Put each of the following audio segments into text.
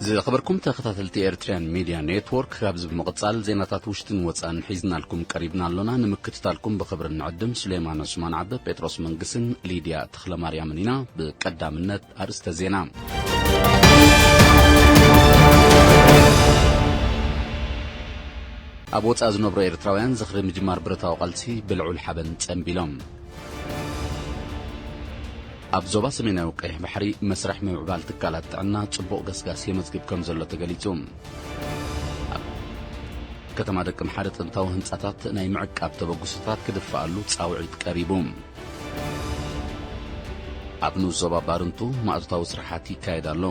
ዝኸበርኩም ተኸታተልቲ ኤርትርያን ሚድያ ኔትወርክ፣ ካብዚ ብምቕጻል ዜናታት ውሽጥን ወጻእን ሒዝናልኩም ቀሪብና ኣሎና። ንምክትታልኩም ብኽብሪ ንዕድም። ሱሌማን ዑስማን ዓበ፣ ጴጥሮስ መንግስን ሊድያ ተኽለማርያምን ኢና። ብቀዳምነት ኣርእስተ ዜና። ኣብ ወጻኢ ዝነብሩ ኤርትራውያን ዝኽሪ ምጅማር ብረታዊ ቃልሲ ብልዑል ሓበን ጸንቢሎም። ኣብ ዞባ ሰሜናዊ ቀይሕ ባሕሪ መስርሕ ምምዕባል ትካላት ጥዕና ጽቡቕ ገስጋስ የመዝግብ ከም ዘሎ ተገሊጹ። ኣብ ከተማ ደቂ ምሓረ ጥንታዊ ህንጻታት ናይ ምዕቃብ ተበግሶታት ክድፍኣሉ ጻውዒት ቀሪቡ። ኣብ ንኡስ ዞባ ባርንቱ ማእቶታዊ ስራሓት ይካየድ ኣሎ።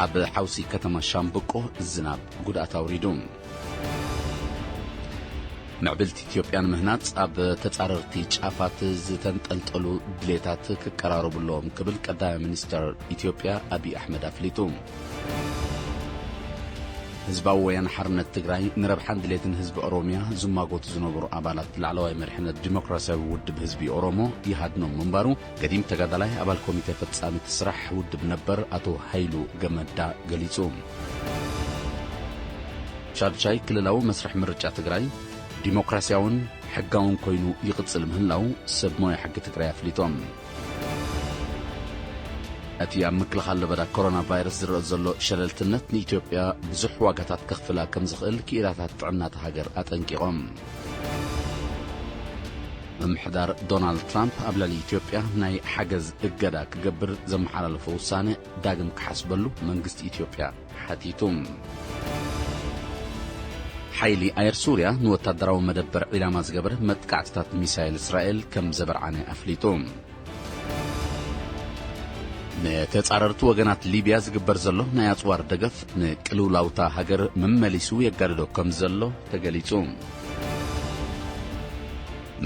ኣብ ሓውሲ ከተማ ሻምብቆ ዝናብ ጉድኣት ኣውሪዱ። ምዕብልቲ ኢትዮጵያ ንምህናጽ ኣብ ተጻረርቲ ጫፋት ዝተንጠልጠሉ ድሌታት ክቀራረቡ ኣለዎም ክብል ቀዳማይ ሚኒስተር ኢትዮጵያ ኣብይ ኣሕመድ ኣፍሊጡ። ህዝባዊ ወያነ ሓርነት ትግራይ ንረብሓን ድሌትን ህዝቢ ኦሮሚያ ዝማጎቱ ዝነበሩ ኣባላት ላዕለዋይ መሪሕነት ዲሞክራሲያዊ ውድብ ህዝቢ ኦሮሞ ይሃድኖም ምንባሩ ገዲም ተጋዳላይ ኣባል ኮሚቴ ፈጻሚት ስራሕ ውድብ ነበር ኣቶ ሃይሉ ገመዳ ገሊጹ። ሻድሻይ ክልላዊ መስርሕ ምርጫ ትግራይ ዲሞክራሲያውን ሕጋውን ኮይኑ ይቕጽል ምህላው ሰብ ሞያ ሕጊ ትግራይ ኣፍሊጦም። እቲ ኣብ ምክልኻል ለበዳ ኮሮና ቫይረስ ዝረአ ዘሎ ሸለልትነት ንኢትዮጵያ ብዙሕ ዋጋታት ከኽፍላ ከም ዝኽእል ክኢላታት ጥዕና እታ ሃገር ኣጠንቂቖም። ምምሕዳር ዶናልድ ትራምፕ ኣብ ልዕሊ ኢትዮጵያ ናይ ሓገዝ እገዳ ክገብር ዘመሓላለፎ ውሳነ ዳግም ክሓስበሉ መንግስቲ ኢትዮጵያ ሓቲቱ። ሓይሊ ኣየር ሱርያ ንወታደራዊ መደበር ዒላማ ዝገበረ መጥቃዕትታት ሚሳይል እስራኤል ከም ዘበርዓነ ኣፍሊጡ። ንተጻረርቲ ወገናት ሊብያ ዝግበር ዘሎ ናይ ኣጽዋር ደገፍ ንቅልውላውታ ሃገር መመሊሱ የጋድዶ ከም ዘሎ ተገሊጹ።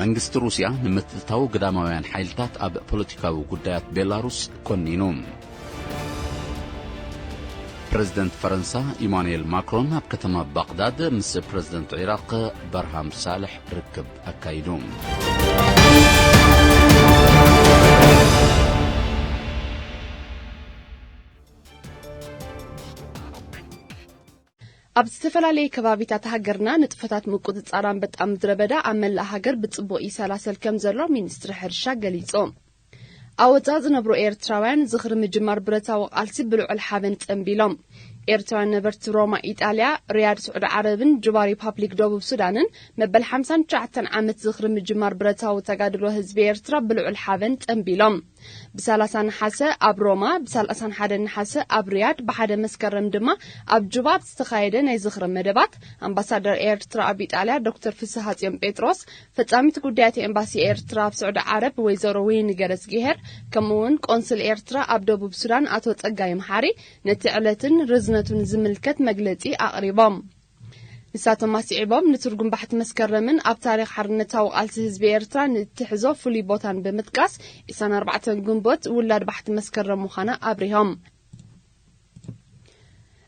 መንግስቲ ሩስያ ንምትእትታው ግዳማውያን ሓይልታት ኣብ ፖለቲካዊ ጉዳያት ቤላሩስ ኮኒኑ። ፕረዚደንት ፈረንሳ ኢማኑኤል ማክሮን ኣብ ከተማ ባቕዳድ ምስ ፕረዚደንት ዒራቕ በርሃም ሳልሕ ርክብ ኣካይዱ። ኣብ ዝተፈላለየ ከባቢታት ሃገርና ንጥፈታት ምቁጽጻር ኣንበጣ ምድረ በዳ ኣብ መላእ ሃገር ብጽቡቕ ይሰላሰል ከም ዘሎ ሚኒስትሪ ሕርሻ ገሊጹ። ኣብ ወጻኢ ዝነብሩ ኤርትራውያን ዝኽሪ ምጅማር ብረታዊ ቃልሲ ብልዑል ሓበን ጸንቢሎም። ኤርትራውያን ነበርቲ ሮማ፣ ኢጣልያ፣ ሪያድ፣ ስዑዲ ዓረብን ጁባ ሪፓብሊክ ደቡብ ሱዳንን መበል ሓምሳን ትሽዓተን ዓመት ዝኽሪ ምጅማር ብረታዊ ተጋድሎ ህዝቢ ኤርትራ ብልዑል ሓበን ጸንቢሎም። ብ30 ነሓሰ ኣብ ሮማ፣ ብ31 ነሓሰ ኣብ ሪያድ፣ ብ1 መስከረም ድማ ኣብ ጁባ ኣብ ዝተኻየደ ናይ ዝኽሪ መደባት ኣምባሳደር ኤርትራ ኣብ ኢጣልያ ዶክተር ፍስሃጽዮን ጴጥሮስ፣ ፈጻሚት ጉዳያት ኤምባሲ ኤርትራ ኣብ ስዑዲ ዓረብ ወይዘሮ ወይኒ ገረዝግሄር፣ ከምኡ'ውን ቆንስል ኤርትራ ኣብ ደቡብ ሱዳን ኣቶ ጸጋይ መሓሪ ነቲ ዕለትን ርዝነቱን ዝምልከት መግለጺ ኣቕሪቦም። ንሳቶም ኣስዒቦም፣ ንትርጉም ባሕቲ መስከረምን ኣብ ታሪኽ ሓርነታዊ ቃልሲ ህዝቢ ኤርትራ ንእትሕዞ ፍሉይ ቦታን ብምጥቃስ፣ ዕስራን ኣርባዕተን ግንቦት ውላድ ባሕቲ መስከረም ምዃና ኣብሪሆም።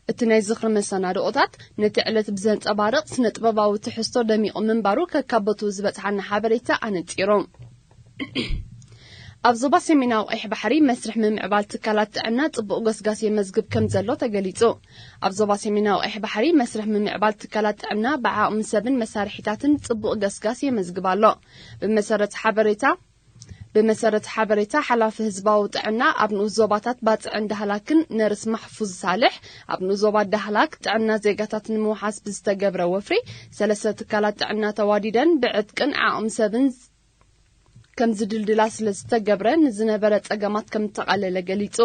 እቲ ናይ ዝኽሪ መሰናድኦታት ነቲ ዕለት ብዘንጸባርቕ ስነ-ጥበባዊ ትሕዝቶ ደሚቑ ምንባሩ ከካበቱ ዝበጽሓና ሓበሬታ ኣነጺሩ። ኣብ ዞባ ሰሜናዊ ቀይሕ ባሕሪ መስርሕ ምምዕባል ትካላት ጥዕና ጽቡቕ ገስጋስ የመዝግብ ከም ዘሎ ተገሊጹ። ኣብ ዞባ ሰሜናዊ ቀይሕ ባሕሪ መስርሕ ምምዕባል ትካላት ጥዕና ብዓቕሚ ሰብን መሳርሒታትን ጽቡቕ ገስጋስ የመዝግብ ኣሎ። ብመሰረት ሓበሬታ ብመሰረት ሓበሬታ ሓላፊ ህዝባዊ ጥዕና፣ ኣብ ንኡስ ዞባታት ባጽዕን ዳህላክን ነርስ ማሕፉዝ ሳልሕ፣ ኣብ ንኡስ ዞባ ዳህላክ ጥዕና ዜጋታት ንምውሓስ ብዝተገብረ ወፍሪ፣ ሰለስተ ትካላት ጥዕና ተዋዲደን ብዕጥቅን ዓቕሚ ሰብን ከም ዝድልድላ ስለ ዝተገብረ፣ ንዝነበረ ጸገማት ከም እተቓለለ ገሊጹ።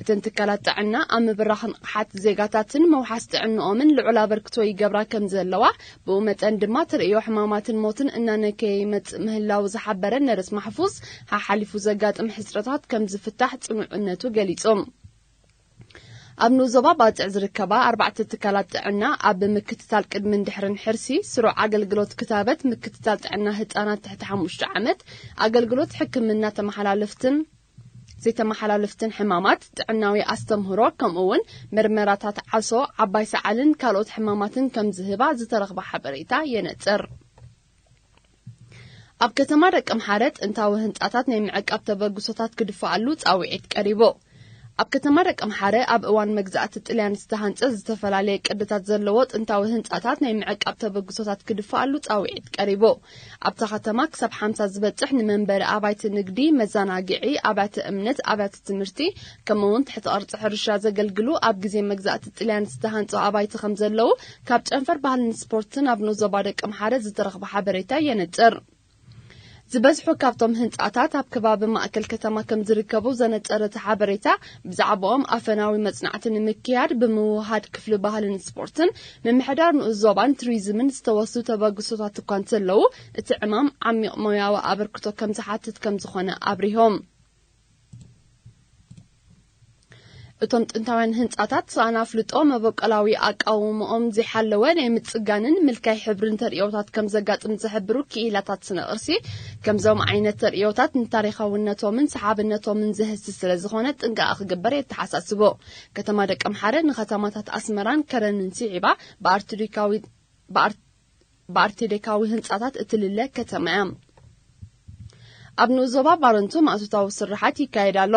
እተን ትካላት ጥዕና ኣብ ምብራኽ ንቕሓት ዜጋታትን ምውሓስ ጥዕንኦምን ልዑል ኣበርክቶ ይገብራ ከም ዘለዋ፣ ብኡ መጠን ድማ ተርእዮ ሕማማትን ሞትን እናነከየ ይመጽእ ምህላው ዝሓበረ ነርስ ማሕፉዝ፣ ሓሓሊፉ ዘጋጥም ሕጽረታት ከም ዝፍታሕ ጽኑዕነቱ ገሊጹ። ኣብ ንኡስ ዞባ ባጽዕ ዝርከባ ኣርባዕተ ትካላት ጥዕና ኣብ ምክትታል ቅድምን ድሕርን ሕርሲ፣ ስሩዕ ኣገልግሎት ክታበት፣ ምክትታል ጥዕና ህጻናት ትሕቲ ሓሙሽተ ዓመት፣ ኣገልግሎት ሕክምና ተመሓላለፍትን ዘይተመሓላለፍትን ሕማማት፣ ጥዕናዊ ኣስተምህሮ፣ ከምኡ'ውን መርመራታት ዓሶ፣ ዓባይ ሰዓልን ካልኦት ሕማማትን ከም ዝህባ ዝተረኽበ ሓበሬታ የነጽር። ኣብ ከተማ ደቀምሓረ ጥንታዊ ህንጻታት ናይ ምዕቃብ ተበግሶታት ክድፍኣሉ ጻውዒት ቀሪቡ። ኣብ ከተማ ደቀምሓረ ኣብ እዋን መግዛእቲ ጥልያን ዝተሃንጸ ዝተፈላለየ ቅድታት ዘለዎ ጥንታዊ ህንጻታት ናይ ምዕቃብ ተበግሶታት ክድፍኣሉ ጻውዒት ቀሪቡ። ኣብታ ከተማ ክሳብ ሓምሳ ዝበጽሕ ንመንበሪ ኣባይቲ፣ ንግዲ፣ መዘናግዒ፣ ኣብያተ እምነት፣ ኣብያተ ትምህርቲ፣ ከምኡ እውን ትሕቲ ቅርጺ ሕርሻ ዘገልግሉ ኣብ ግዜ መግዛእቲ ጥልያን ዝተሃንጹ ኣባይቲ ከም ዘለዉ ካብ ጨንፈር ባህልን ስፖርትን ኣብ ንዞባ ደቀምሓረ ዝተረኽበ ሓበሬታ የነጽር። ዝበዝሑ ካብቶም ህንጻታት ኣብ ከባቢ ማእከል ከተማ ከም ዝርከቡ ዘነጸረ እቲ ሓበሬታ፣ ብዛዕባኦም ኣፈናዊ መጽናዕቲ ንምክያድ ብምውሃድ ክፍሊ ባህልን ስፖርትን ምምሕዳር ንኡስ ዞባን ቱሪዝምን ዝተወስዱ ተበግሶታት እኳ እንተለዉ፣ እቲ ዕማም ዓሚቕ ሞያዊ ኣበርክቶ ከም ዝሓትት ከም ዝኾነ ኣብሪሆም። እቶም ጥንታውያን ህንጻታት፣ ስኣን ኣፍልጦ፣ መበቆላዊ ኣቃውምኦም ዘይሓለወ ናይ ምጽጋንን ምልካይ ሕብርን ተርእዮታት ከም ዘጋጥም ዝሕብሩ ክኢላታት ስነ ቅርሲ፣ ከምዞም ዓይነት ተርእዮታት ንታሪኻውነቶምን ሰሓብነቶምን ዘህሲ ስለ ዝኾነ ጥንቃቐ ክግበር የተሓሳስቦ። ከተማ ደቀምሓረ ንከተማታት ኣስመራን ከረንን ስዒባ ብኣርቲዴካዊ ብኣር ብኣርቴዴካዊ ህንጻታት እትልለ ከተማ እያ። ኣብ ንኡስ ዞባ ባረንቱ ማእቶታዊ ስርሓት ይካየድ ኣሎ።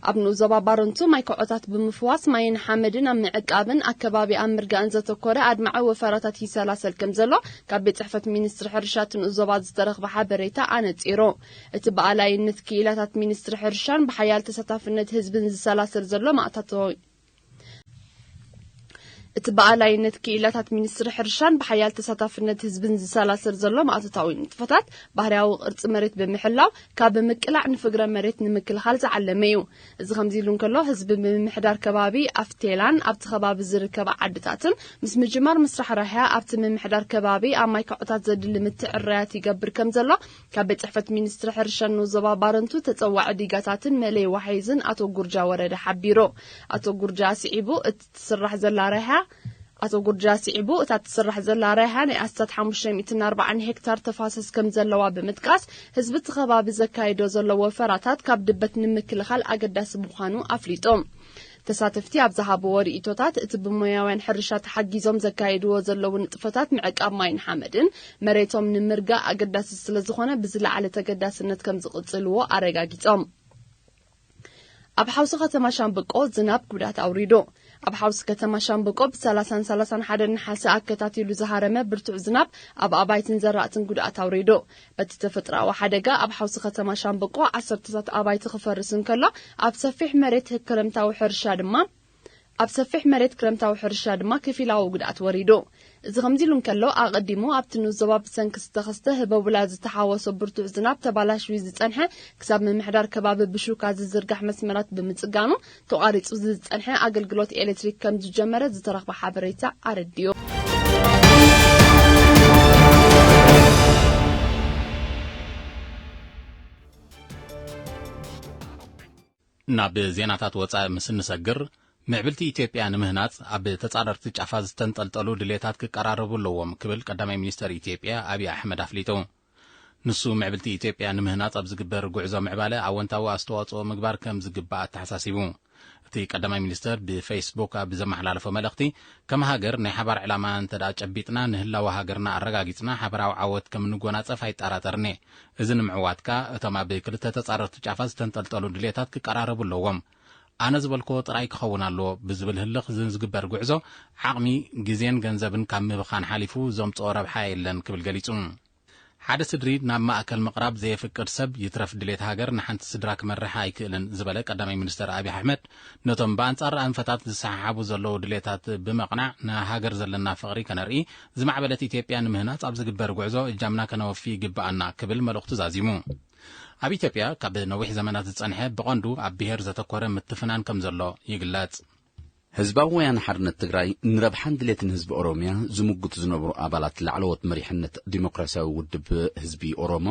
ኣብ ንኡስ ዞባ ባረንቱ ማይ ኮዖታት ብምፍዋስ ማይን ሓመድን ኣብ ምዕቃብን ኣከባቢ ኣብ ምርጋእን ዘተኮረ ኣድማዒ ወፈራታት ይሰላሰል ከም ዘሎ ካብ ቤት ጽሕፈት ሚኒስትሪ ሕርሻ እቲ ንኡስ ዞባ ዝተረኽበ ሓበሬታ ኣነጺሩ። እቲ ብኣላይነት ክኢላታት ሚኒስትሪ ሕርሻን ብሓያል ተሳታፍነት ህዝብን ዝሰላሰል ዘሎ ማእታታዊ እቲ ብኣላይነት ክኢላታት ሚኒስትሪ ሕርሻን ብሓያል ተሳታፍነት ህዝብን ዝሰላሰል ዘሎ ማእቶታዊ ንጥፈታት፣ ባህርያዊ ቅርጺ መሬት ብምሕላው ካብ ምቅላዕ ንፍግረ መሬት ንምክልኻል ዝዓለመ እዩ። እዚ ከምዚ ኢሉ እንከሎ፣ ህዝቢ ብምምሕዳር ከባቢ ኣፍቴላን ኣብቲ ከባቢ ዝርከባ ዓድታትን ምስ ምጅማር ምስራሕ ራሕያ ኣብቲ ምምሕዳር ከባቢ ኣብ ማይ ካዕታት ዘድሊ ምትዕርራያት ይገብር ከም ዘሎ ካብ ቤት ጽሕፈት ሚኒስትሪ ሕርሻን ንኡስ ዞባ ባረንቱ ተጸዋዒ ዲጋታትን መለይ ዋሒዝን ኣቶ ጉርጃ ወረደ ሓቢሩ። ኣቶ ጉርጃ ስዒቡ እቲ ትስራሕ ዘላ ራሕያ ኣቶ ጉርጃ ስዒቡ፣ እታ ትስራሕ ዘላ ራሕያ ናይ ኣስታት ሓሙሽተ ሚእትን ኣርባዓን ሄክታር ተፋሰስ ከም ዘለዋ ብምጥቃስ፣ ህዝቢ እቲ ከባቢ ዘካይዶ ዘሎ ወፈራታት ካብ ድበት ንምክልኻል ኣገዳሲ ምዃኑ ኣፍሊጡ። ተሳተፍቲ ኣብ ዝሃብዎ ርእይቶታት፣ እቲ ብሞያውያን ሕርሻ ተሓጊዞም ዘካይድዎ ዘለዉ ንጥፈታት ምዕቃብ ማይን ሓመድን መሬቶም ንምርጋእ ኣገዳሲ ስለ ዝኾነ፣ ብዝለዓለ ተገዳስነት ከም ዝቕጽልዎ ኣረጋጊጾም። ኣብ ሓውሲ ከተማ ሻምብቆ ዝናብ ጉድኣት ኣውሪዱ። ኣብ ሓውሲ ከተማ ሻምብቆ ብ30ን ሰላሳን ሓደ ነሓሰ ኣከታቲሉ ዝሃረመ ብርቱዕ ዝናብ ኣብ ኣባይትን ዘራእትን ጉድኣት ኣውሪዱ። በቲ ተፈጥሮኣዊ ሓደጋ ኣብ ሓውሲ ከተማ ሻምብቆ ዓሰርተታት ኣባይቲ ክፈርስ እንከሎ፣ ኣብ ሰፊሕ መሬት ክረምታዊ ሕርሻ ድማ ኣብ ሰፊሕ መሬት ክረምታዊ ሕርሻ ድማ ከፊላዊ ጉድኣት ወሪዱ። እዚ ከምዚ ኢሉ እንከሎ፣ ኣቐዲሙ ኣብቲ ንኡስ ዞባ ብሰንኪ ዝተኸስተ ህበቡላ ዝተሓወሶ ብርቱዕ ዝናብ ተባላሽዩ ዝጸንሐ፣ ክሳብ ምምሕዳር ከባቢ ብሹካ ዝዝርጋሕ መስመራት ብምጽጋኑ፣ ተቋሪጹ ዝጸንሐ ኣገልግሎት ኤሌክትሪክ ከም ዝጀመረ ዝተረኽበ ሓበሬታ ኣረዲኡ። ናብ ዜናታት ወጻኢ ምስ እንሰግር፣ ምዕብልቲ ኢትዮጵያ ንምህናጽ ኣብ ተጻረርቲ ጫፋ ዝተንጠልጠሉ ድሌታት ክቀራረቡ ኣለዎም ክብል ቀዳማይ ሚኒስተር ኢትዮጵያ ኣብይ ኣሕመድ ኣፍሊጡ። ንሱ፣ ምዕብልቲ ኢትዮጵያ ንምህናጽ ኣብ ዝግበር ጉዕዞ ምዕባለ ኣወንታዊ ኣስተዋጽኦ ምግባር ከም ዝግባእ ኣተሓሳሲቡ። እቲ ቀዳማይ ሚኒስተር ብፌስቡክ ኣብ ዘመሓላለፎ መልእኽቲ፣ ከም ሃገር ናይ ሓባር ዕላማ እንተ ደኣ ጨቢጥና፣ ንህላወ ሃገርና ኣረጋጊጽና፣ ሓበራዊ ዓወት ከም እንጎናጸፍ ኣይጠራጠርን'የ። እዚ ንምዕዋት ከኣ፣ እቶም ኣብ ክልተ ተጻረርቲ ጫፋት ዝተንጠልጠሉ ድሌታት ክቀራረቡ ኣለዎም። ኣነ ዝበልክዎ ጥራይ ክኸውን ኣለዎ ብዝብል ህልኽ ዝግበር ጉዕዞ፣ ዓቕሚ፣ ግዜን ገንዘብን ካብ ምብኻን ሓሊፉ ዘምጽኦ ረብሓ የለን ክብል ገሊጹ። ሓደ ስድሪ ናብ ማእከል ምቕራብ ዘየፍቅድ ሰብ፣ ይትረፍ ድሌት ሃገር ንሓንቲ ስድራ ክመርሕ ኣይክእልን ዝበለ ቀዳማይ ሚኒስተር ኣብይ ኣሕመድ፣ ነቶም ብኣንጻር ኣንፈታት ዝሰሓሓቡ ዘለዉ ድሌታት ብምቕናዕ፣ ንሃገር ዘለና ፍቕሪ ከነርኢ፣ ዝማዕበለት ኢትዮጵያ ንምህናጽ ኣብ ዝግበር ጉዕዞ እጃምና ከነወፊ ይግብኣና ክብል መልእኽቱ ዛዚሙ። ኣብ ኢትዮጵያ ካብ ነዊሕ ዘመናት ዝጸንሐ፣ ብቐንዱ ኣብ ብሄር ዘተኮረ ምትፍናን ከም ዘሎ ይግለጽ። ህዝባዊ ወያነ ሓርነት ትግራይ ንረብሓን ድሌትን ህዝቢ ኦሮሚያ ዝምጉቱ ዝነበሩ ኣባላት ላዕለዎት መሪሕነት ዲሞክራሲያዊ ውድብ ህዝቢ ኦሮሞ፣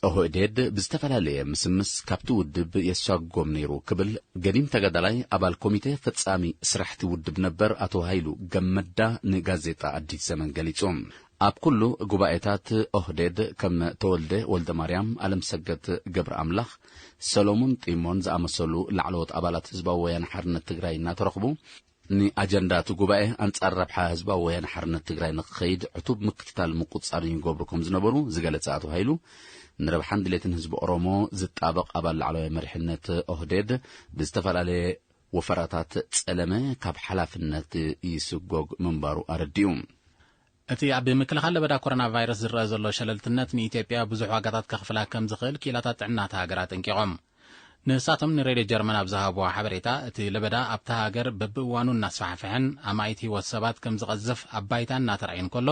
ኦህዴድ፣ ብዝተፈላለየ ምስምስ ካብቲ ውድብ የሳጉጎም ነይሩ ክብል ገዲም ተጋዳላይ ኣባል ኮሚቴ ፈጻሚ ስራሕቲ ውድብ ነበር ኣቶ ሃይሉ ገመዳ ንጋዜጣ ኣዲስ ዘመን ገሊጹ። ኣብ ኩሉ ጉባኤታት ኦህዴድ ከም ተወልደ ወልደማርያም፣ ኣለምሰገድ ገብረኣምላኽ፣ ሰሎሙን ጢሞን ዝኣመሰሉ ላዕለዎት ኣባላት ህዝባዊ ወያነ ሓርነት ትግራይ እናተረኽቡ፣ ንኣጀንዳ እቲ ጉባኤ ኣንጻር ረብሓ ህዝባዊ ወያነ ሓርነት ትግራይ ንክኸይድ ዕቱብ ምክትታል ምቁጽጻርን ይገብሩ ከም ዝነበሩ ዝገለጸ ኣቶ ሃይሉ፣ ንረብሓን ድሌትን ህዝቢ ኦሮሞ ዝጣበቕ ኣባል ላዕለዋይ መሪሕነት ኦህዴድ ብዝተፈላለየ ወፈራታት ጸለመ ካብ ሓላፍነት ይስጎግ ምንባሩ ኣረዲኡ። እቲ ኣብ ምክልኻል ለበዳ ኮሮና ቫይረስ ዝረአ ዘሎ ሸለልትነት ንኢትዮጵያ ብዙሕ ዋጋታት ከኽፍላ ከም ዝኽእል ክኢላታት ጥዕና እታ ሃገር ኣጠንቂቖም። ንሳቶም ንሬድዮ ጀርመን ኣብ ዝሃብዎ ሓበሬታ፣ እቲ ለበዳ ኣብታ ሃገር በብእዋኑ እናስፋሕፍሐን ኣማኢት ህይወት ሰባት ከም ዝቐዝፍ ኣብ ባይታ እናተራእየ እንከሎ፣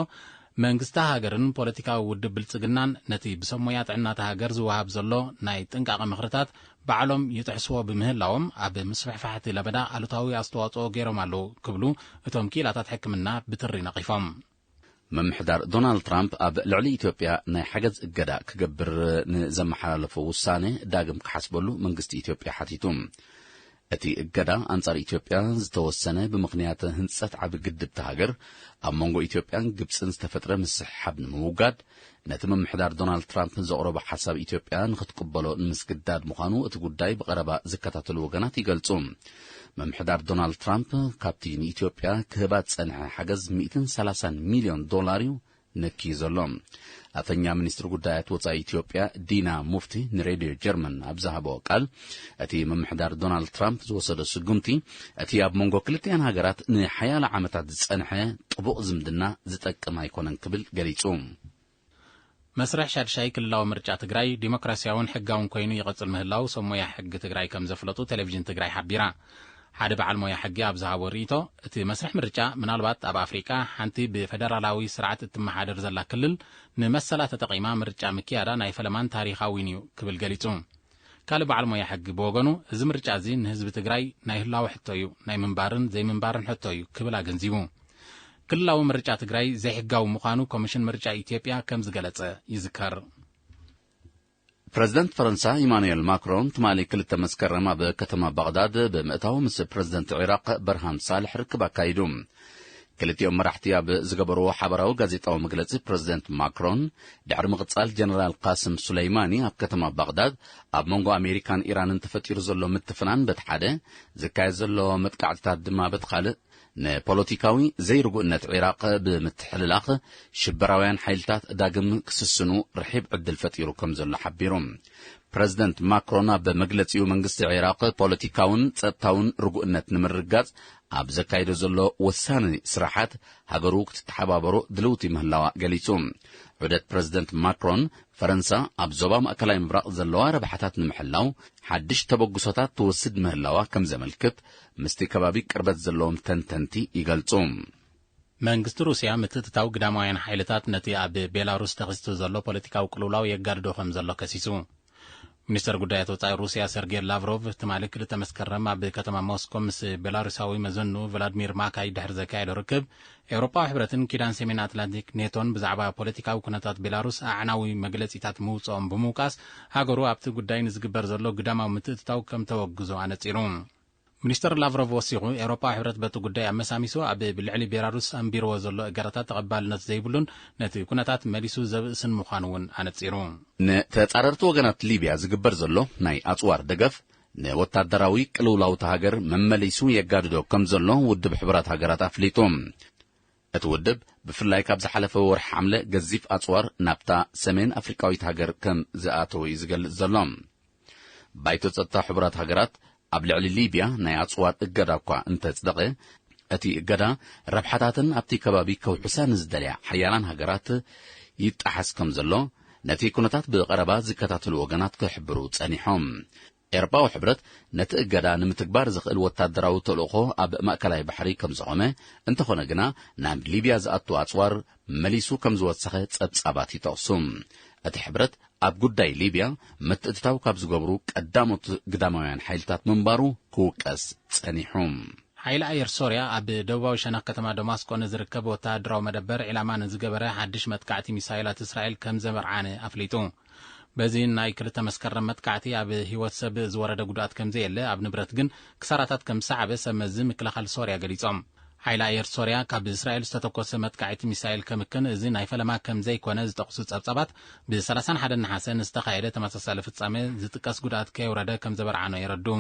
መንግስቲ ሃገርን ፖለቲካዊ ውድብ ብልጽግናን ነቲ ብሰብ ሞያ ጥዕና እታ ሃገር ዝወሃብ ዘሎ ናይ ጥንቃቐ ምኽርታት ባዕሎም ይጥሕስዎ ብምህላዎም፣ ኣብ ምስፍሕፋሕ እቲ ለበዳ ኣሉታዊ ኣስተዋጽኦ ገይሮም ኣለዉ ክብሉ እቶም ክኢላታት ሕክምና ብትሪ ነቒፎም። ምምሕዳር ዶናልድ ትራምፕ ኣብ ልዕሊ ኢትዮጵያ ናይ ሓገዝ እገዳ ክገብር ንዘመሓላለፎ ውሳነ ዳግም ክሓስበሉ መንግስቲ ኢትዮጵያ ሓቲቱ። እቲ እገዳ ኣንጻር ኢትዮጵያ ዝተወሰነ ብምኽንያት ህንጸት ዓቢ ግድብ እታ ሃገር ኣብ መንጎ ኢትዮጵያን ግብጽን ዝተፈጥረ ምስሕሓብ ንምውጋድ፣ ነቲ ምምሕዳር ዶናልድ ትራምፕ ዘቕረቦ ሓሳብ ኢትዮጵያ ንኽትቅበሎ ንምስግዳድ ምዃኑ እቲ ጉዳይ ብቐረባ ዝከታተሉ ወገናት ይገልጹ። ምምሕዳር ዶናልድ ትራምፕ ካብቲ ንኢትዮጵያ ክህባ ዝጸንሐ ሓገዝ ሚእትን ሰላሳን ሚልዮን ዶላር እዩ ነኪ ዘሎ። ኣፈኛ ሚኒስትሪ ጉዳያት ወጻኢ ኢትዮጵያ ዲና ሙፍቲ ንሬድዮ ጀርመን ኣብ ዝሃቦ ቃል፣ እቲ ምምሕዳር ዶናልድ ትራምፕ ዝወሰዶ ስጉምቲ፣ እቲ ኣብ መንጎ ክልቲኣን ሃገራት ንሓያሎ ዓመታት ዝጸንሐ ጥቡቕ ዝምድና ዝጠቅም ኣይኮነን ክብል ገሊጹ። መስርሕ ሻድሻይ ክልላዊ ምርጫ ትግራይ ዲሞክራሲያውን ሕጋውን ኮይኑ ይቐጽል ምህላው ሰብ ሞያ ሕጊ ትግራይ ከም ዘፍለጡ ቴሌቪዥን ትግራይ ሓቢራ። ሓደ በዓል ሞያ ሕጊ ኣብ ዝሃቦ ርእይቶ፣ እቲ መስርሕ ምርጫ ምናልባት ኣብ ኣፍሪቃ ሓንቲ ብፌደራላዊ ስርዓት እትመሓደር ዘላ ክልል ንመሰላ ተጠቒማ ምርጫ ምክያዳ ናይ ፈለማን ታሪኻዊን እዩ ክብል ገሊጹ። ካልእ በዓል ሞያ ሕጊ ብወገኑ፣ እዚ ምርጫ እዚ ንህዝቢ ትግራይ ናይ ህላወ ሕቶ እዩ፣ ናይ ምንባርን ዘይምንባርን ሕቶ እዩ ክብል ኣገንዚቡ። ክልላዊ ምርጫ ትግራይ ዘይሕጋዊ ምዃኑ ኮሚሽን ምርጫ ኢትዮጵያ ከም ዝገለጸ ይዝከር። ፕረዚደንት ፈረንሳ ኢማኑኤል ማክሮን ትማሊ ክልተ መስከረም ኣብ ከተማ ባቕዳድ ብምእታው ምስ ፕረዚደንት ዒራቕ በርሃም ሳልሕ ርክብ ኣካይዱ። ክልቲኦም መራሕቲ ኣብ ዝገበርዎ ሓበራዊ ጋዜጣዊ መግለጺ፣ ፕረዚደንት ማክሮን ድሕሪ ምቕጻል ጀነራል ቃስም ሱለይማኒ ኣብ ከተማ ባቕዳድ፣ ኣብ መንጎ ኣሜሪካን ኢራንን ተፈጢሩ ዘሎ ምትፍናን በቲ ሓደ፣ ዝካየድ ዘሎ መጥቃዕትታት ድማ በቲ ካልእ፣ ንፖለቲካዊ ዘይርጉእነት ዒራቕ ብምትሕልላኽ፣ ሽበራውያን ሓይልታት ዳግም ክስስኑ ርሒብ ዕድል ፈጢሩ ከም ዘሎ ሓቢሩ። ፕረዚደንት ማክሮን ኣብ መግለጺኡ፣ መንግስቲ ዒራቕ ፖለቲካውን ጸጥታውን ርጉእነት ንምርግጋጽ ኣብ ዘካይዶ ዘሎ ወሳኒ ስራሓት፣ ሃገሩ ክትተሓባበሮ ድልውቲ ምህላዋ ገሊጹ። ዑደት ፕረዚደንት ማክሮን፣ ፈረንሳ ኣብ ዞባ ማእከላይ ምብራቕ ዘለዋ ረብሓታት ንምሕላው ሓድሽ ተበግሶታት ትወስድ ምህላዋ ከም ዘመልክት ምስቲ ከባቢ ቅርበት ዘለዎም ተንተንቲ ይገልጹ። መንግስቲ ሩስያ ምትእትታው ግዳማውያን ሓይልታት ነቲ ኣብ ቤላሩስ ተኸሲቱ ዘሎ ፖለቲካዊ ቅልውላው የጋድዶ ከም ዘሎ ከሲሱ። ሚኒስተር ጉዳያት ወጻኢ ሩስያ ሰርጌይ ላቭሮቭ ትማሊ ክልተ መስከረም ኣብ ከተማ ሞስኮ ምስ ቤላሩሳዊ መዘኑ ቭላድሚር ማካይ ድሕሪ ዘካየዶ ርክብ፣ ኤውሮጳዊ ሕብረትን ኪዳን ሰሜን ኣትላንቲክ ኔቶን ብዛዕባ ፖለቲካዊ ኩነታት ቤላሩስ ኣዕናዊ መግለጺታት ምውጽኦም ብምውቃስ፣ ሃገሩ ኣብቲ ጉዳይ ንዝግበር ዘሎ ግዳማዊ ምትእትታው ከም ተወግዞ ኣነጺሩ። ሚኒስተር ላቭሮቭ ወሲኹ፣ ኤውሮጳዊ ሕብረት በቲ ጉዳይ ኣመሳሚሱ ኣብ ልዕሊ ቤላሩስ ኣንቢርዎ ዘሎ እገዳታት ተቐባልነት ዘይብሉን ነቲ ኩነታት መሊሱ ዘብእስን ምዃኑ እውን ኣነጺሩ። ንተጻረርቲ ወገናት ሊብያ ዝግበር ዘሎ ናይ ኣጽዋር ደገፍ፣ ንወታደራዊ ቅልውላው እታ ሃገር መመሊሱ የጋድዶ ከም ዘሎ ውድብ ሕቡራት ሃገራት ኣፍሊጡ። እቲ ውድብ ብፍላይ ካብ ዝሓለፈ ወርሒ ሓምለ ገዚፍ ኣጽዋር ናብታ ሰሜን ኣፍሪቃዊት ሃገር ከም ዝኣተወ እዩ ዝገልጽ ዘሎ። ባይቶ ጸጥታ ሕቡራት ሃገራት ኣብ ልዕሊ ሊብያ ናይ ኣጽዋር እገዳ እኳ እንተጽደቐ፣ እቲ እገዳ ረብሓታትን ኣብቲ ከባቢ ከውሕሳ ንዝደልያ ሓያላን ሃገራት ይጠሓስ ከም ዘሎ፣ ነቲ ኩነታት ብቐረባ ዝከታተሉ ወገናት ክሕብሩ ጸኒሖም። ኤውሮጳዊ ሕብረት ነቲ እገዳ ንምትግባር ዝኽእል ወታደራዊ ተልእኾ ኣብ ማእከላይ ባሕሪ ከም ዘቖመ፣ እንተኾነ ግና ናብ ሊብያ ዝኣቱ ኣጽዋር መሊሱ ከም ዝወሰኸ ጸብጻባት ይጠቕሱ። እቲ ሕብረት ኣብ ጉዳይ ሊብያ ምትእትታው ካብ ዝገብሩ ቀዳሞት ግዳማውያን ሓይልታት ምንባሩ ክውቀስ ጸኒሑ። ሓይሊ ኣየር ሶርያ ኣብ ደቡባዊ ሸነኽ ከተማ ደማስቆ ንዝርከብ ወተሃደራዊ መደበር ዒላማ ንዝገበረ ሓድሽ መጥቃዕቲ ሚሳይላት እስራኤል ከም ዘበርዓነ ኣፍሊጡ። በዚ ናይ ክልተ መስከረም መጥቃዕቲ ኣብ ህይወት ሰብ ዝወረደ ጉድኣት ከም ዘየለ፣ ኣብ ንብረት ግን ክሳራታት ከም ዝሰዓበ ሰብ መዚ ምክልኻል ሶርያ ገሊጾም። ሓይሊ ኣየር ሶርያ ካብ እስራኤል ዝተተኮሰ መጥቃዕቲ ሚሳይል ከምክን፣ እዚ ናይ ፈለማ ከም ዘይኮነ ዝጠቕሱ ጸብጻባት፣ ብ ሰላሳን ሓደን ነሓሰ ንዝተኻየደ ተመሳሳሊ ፍጻመ ዝጥቀስ ጉድኣት ከየውረደ ከም ዘበርዓኖ የረድኡ።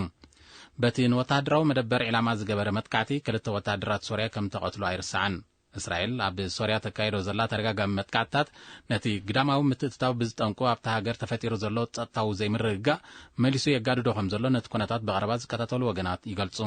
በቲ ንወተሃደራዊ መደበር ዒላማ ዝገበረ መጥቃዕቲ፣ ክልተ ወተሃደራት ሶርያ ከም ተቐትሉ ኣይርሳዕን። እስራኤል ኣብ ሶርያ ተካይዶ ዘላ ተደጋጋሚ መጥቃዕትታት ነቲ ግዳማዊ ምትእትታው ብዝጠንቁ ኣብታ ሃገር ተፈጢሩ ዘሎ ጸጥታዊ ዘይምርግጋእ መሊሱ የጋድዶ ከም ዘሎ ነቲ ኩነታት ብቐረባ ዝከታተሉ ወገናት ይገልጹ።